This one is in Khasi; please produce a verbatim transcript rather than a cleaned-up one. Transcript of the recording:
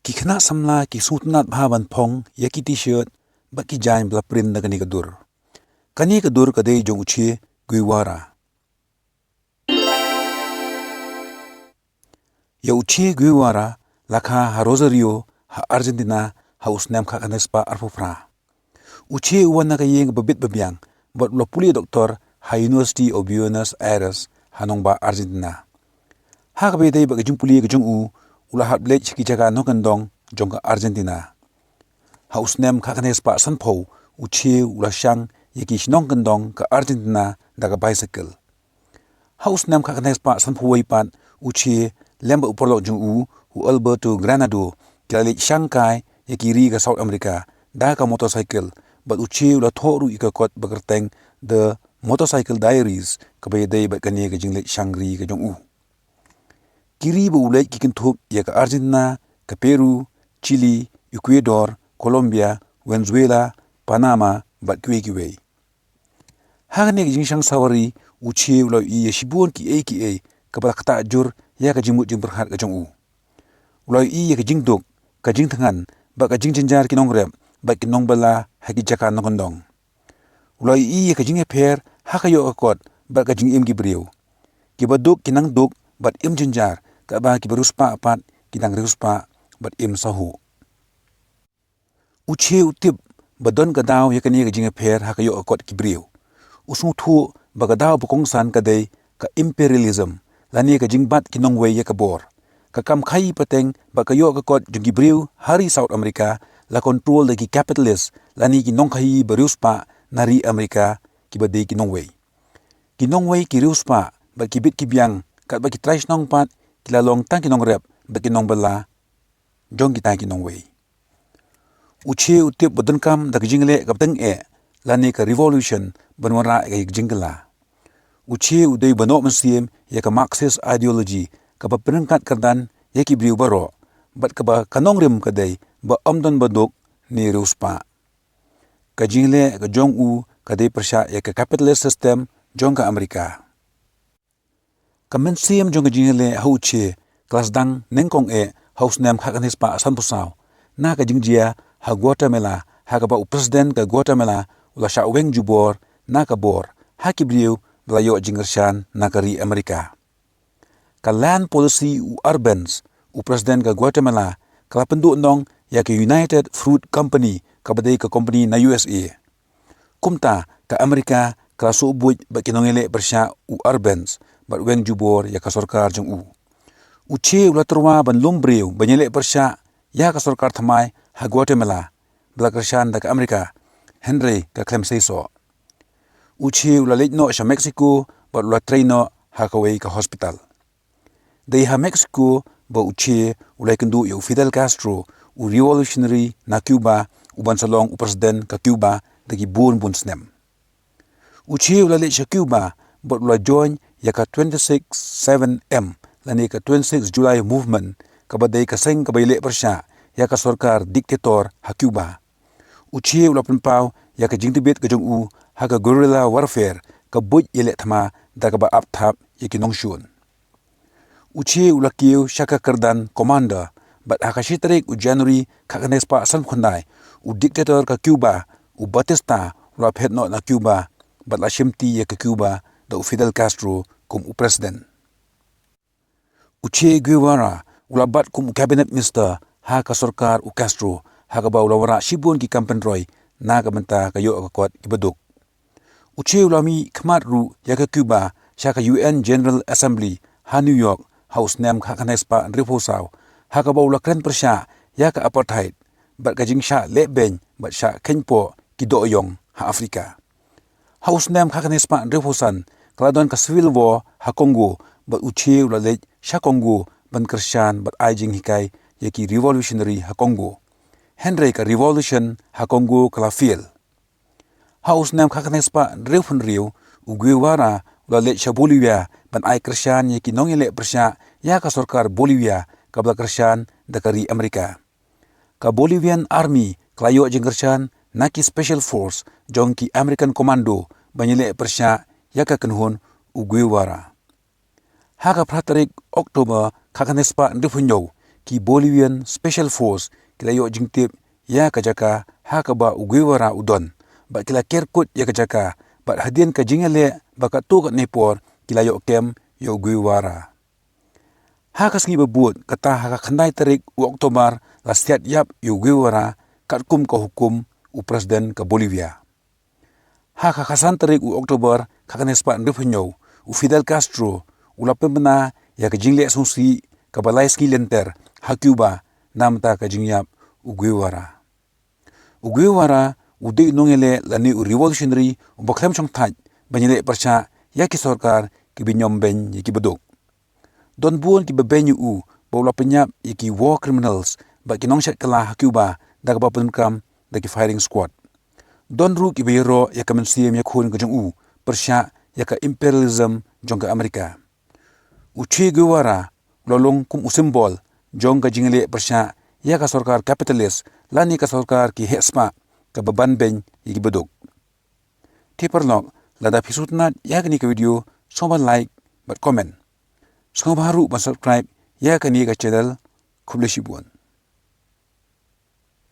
Ki khynnah samla ki sngewtynnat bha ban phong ïa ki T-shirt bad ki jaiñ ba la print na kane ka dur. Kane ka dur ka dei jong u Che Guevara. Ïa u Che Guevara la kha ha Rosario, ha Argentina, ha u snem khatkhyndai spah arphew phra. U Che u wan na ka ïing ba bit ba biang bad u la pule doktor ha University of Buenos Aires ha nongbah Argentina. Ha kaba ïadei bad ka jingpule ka jong u, u la hap leit sha ki jaka nongkyndong jong ka Argentina. Ha u snem khatkhyndai spah sanphew, u Che u la shang ïa ki shnong kyndong ka Argentina da ka bicycle. Ha u snem khatkhyndai spah sanphew wei pat, u Che lem bad u paralok jong u, u Alberto Granado, ki la leit shang kai ïa ki ri ka South America da ka motorcycle, bad u Che u la thoh ruh ïa ka kot ba kyrteng The Motorcycle Diaries kaba ïadei bad kane ka jingleit shang ri ka jong u. Ki ri ba u leit ki kynthup ïa ka Argentina, ka Peru, Chile, Ecuador, Colombia, Venezuela, Panama bad kiwei kiwei. Ha kane ka jingshang sawari, u Che u la ïohi ïa shibun kiei kiei kaba la ktah jur ïa ka jingmut jingpyrkhat ka jong u. U la ïohi ïa ka jingduk, ka jingthngan bad ka jingjynjar ki nongrep bad ki nongbylla ha ki jaka nongkyndong. U la ïohi ïa ka jingïapher ha ka ïoh ka kot bad ka jingim ki briew. Kiba duk ki nang duk bad im jynjar, katba kiba riewspah pat ki nang riewspah bad im sahuh. U Che u tip ba don ka daw ïa kane ka jingïapher ha ka ïoh ka kot ki briew. U sngewthuh ba ka daw ba kongsan ka dei ka imperialism, lane ka jingbat ki nongwei ïa ka bor. Ka kam khaïi pateng bad ka ïoh ka kot jong ki briew ha ri South America la control da ki capitalist lane ki nongkhaïi ba riewspah na ri America, kiba dei ki nongwei. Ki nongwei ki riewspah bad ki bit ki biang, katba ki trai shnong pat ki la long tang ki nongrep bad ki nongbylla jong kita ki nongwei. U Che u tip ba donkam da ka jingleh kaba tyngeh lane ka revolution ban wanrah ïa ka jingkylla. U Che u dei ba noh mynsiem ïa ka Marxist ideology kaba pynryngkat kyrdan ïa ki briew baroh, bad kaba ka nongrim ka dei ba ym don ba duk ne riewspah. Ka jingleh ka jong u ka dei pyrshah ïa ka capitalist system jong ka America. Ka mynsiem jong ka jingïaleh ha u Che ka la sdang nyngkong eh ha u snem khatkhyndai spah sanphew saw, na ka jingjia ha Guatemala, ha kaba u president ka Guatemala u la shah weng jubor na ka bor ha ki briew ba la ïoh jingkyrshan na ka ri America. Ka land policy u Arbenz, u president ka Guatemala, ka la pynduhnong ïa ka United Fruit Company, kaba dei ka company na U S A. Kumta, ka America ka la suh buit bad ki nongïaleh pyrshah u Arbenz bad weng jubor ïa ka sorkar jong u. U Che u la tyrwa ban lum briew ban ïaleh pyrshah ïa ka sorkar thymmai ha Guatemala, ba la kyrshan da ka America, hynrei ka khlem seisoh. U Che u la leit noh sha Mexico bad u la trei noh ha kawei ka hospital. Dei ha Mexico ba u Che u la ïakynduh ïa u Fidel Castro, u revolutionary na Cuba, u ban sa long u president ka Cuba da ki bun bun snem. U Che u la leit sha Cuba bad u la join ïa ka twenty-six seven M, lane ka twenty-six July Movement, kaba dei ka seng kaba ïaleh pyrshah ïa ka sorkar dictator ha Cuba. U Che u la pynpaw ïa ka jingtbit ka jong u ha ka guerrilla warfare, ka buit ïaleh thma da kaba ap thap ïa ki nongshun. U Che u la kiew sha ka kyrdan commander, bad ha ka shi tarik u January khatkhyndai spah sanphew khyndai, u dictator ka Cuba, u Batista, u la phet noh na Cuba bad la shimti ïa ka Cuba da u Fidel Castro kum u president. U Che Guevara u la bat kum u cabinet minister ha ka sorkar u Castro, ha kaba u la wanrah shibun ki kam pynroi na ka bynta ka ïoh ka kot kiba duk. U Che u la mih khmat ruh ïa ka Cuba sha ka U N General Assembly ha New York ha u snem khatkhyndai spah hynriewphew saw, ha kaba u la kren pyrshah ïa ka apartheid bad ka jingshah lehbeiñ bad shah kheiñpoh ki dohïong ha Africa. Ha u snem khatkhyndai spah hynriewphew san, ka la don ka civil war ha Congo, bad u Che u la leit sha Congo ban kyrshan bad ai jinghikai ïa ki revolutionary ha Congo. Hynrei ka revolution ha Congo ka la fail. Ha u snem khatkhyndai spah hynriewphew hynriew, u Guevara u la leit sha Bolivia ban ai kyrshan ïa ki nongïaleh pyrshah ïa ka sorkar Bolivia, kaba la kyrshan da ka ri America. Ka Bolivian Army ka la ïoh jingkyrshan na ki Special Force jong ki American Commando ban ïaleh pyrshah ïa ka kynhun u Guevara. Ha ka phra tarik October khatkhyndai spah hynriewphew hynñiew, ki Bolivian Special Force ki la ïoh jingtip ïa ka jaka ha kaba u Guevara u don, bad ki la ker kut ïa ka jaka, bad hadien ka jingïaleh ba katto katne por ki la ïoh kem ïa u Guevara. Ha ka sngi ba bud, kata ha ka khyndai tarik u October, la siat ïap ïa u Guevara katkum ka hukum u President ka Bolivia. Ha ka khatsan tarik u October, khatkhyndai spah hynriewphew hynñiew, u Fidel Castro u la pynbna ïa ka jingleh sngewsih kaba lai sngi lynter ha Cuba namar ka jingïap u Guevara. U Guevara u dei u nongïaleh lane u revolutionary uba khlem shongthait ban ïaleh pyrshah ïa ki sorkar kiba ñiom beiñ ïa ki baduk. Don bun kiba beiñ ïa u ba u la pynïap ïa ki war criminals bad ki nongshad kylla ha Cuba da kaba pyndonkam da ki firing squad. Don ruh kiba ïaroh ïa ka mynsiem ïakhun ka jong u pyrshah ïa ka imperialism jong ka Amerika. U Che Guevara u la long kum u symbol jong ka jingleh pyrshah ïa ka sorkar capitalist lane ka sorkar ki heh spah kaba ban beiñ ïa ki baduk. Te paralok, lada phi sngewtynnat ïa kane ka video, sngewbha like bad comment. Sngewbha ruh ban subscribe ïa kane ka channel. Khublei shibun.